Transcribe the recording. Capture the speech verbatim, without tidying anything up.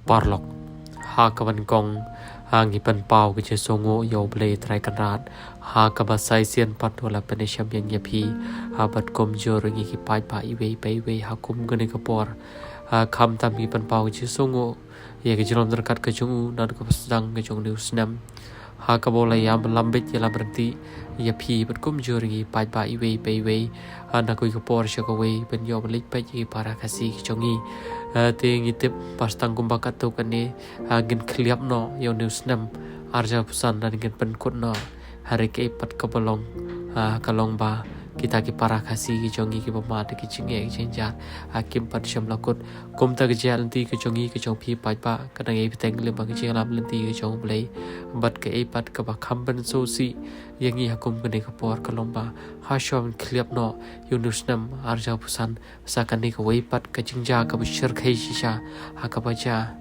Paralok, ha kaba nyngkong, ha ngi pynpaw ka jingsngewnguh ïa U Blei Trai Kynrad ha kaba sa shisien pat u la pynïashem ïa ngi ïa phi, ha bad kumjuh ruh ïa ngi ki paidbah iwei pa iwei ha kum kane ka por. Ha khamtam ngi pynpaw ka jingsngewnguh ïa ka jinglong ryngkat ka jong u naduh kaba sdang ka jong une u snem, ha kaba u la ïalam bit ïalam ryntih ïa phi bad kumjuh ruh ïa ngi paidbah iwei pa iwei, ha na kawei ka por sha kawei ban ïoh ban leit peit ïa ki para Khasi ka jong ngi. Ha te ngi tip ba tang kumba katto katne, ha ngin khliap noh ïa une u snem ar hajar arphew san, lane ngin pynkut noh ha ri kaei pat kaba long, ha ka long ba kita ki para Khasi ki jong ngi kiba mad da ki jingeh ki jingjia, ha kim pat shym la kut. Kumta ka jingïaid lynti ka jong ngi ka jong phi paidbah ka dang ïai bteng lem bad ka jingïalam lynti ka jong U Blei, bad kaei pat kaba kham pynsngewsih ïa ngi ha kum kane ka por ka long ba ha shuwa ban khliap noh ïa une u snem ar hajar arphew san sa kane kawei pat ka jingjia kaba shyrkhei shisha ha kaba jia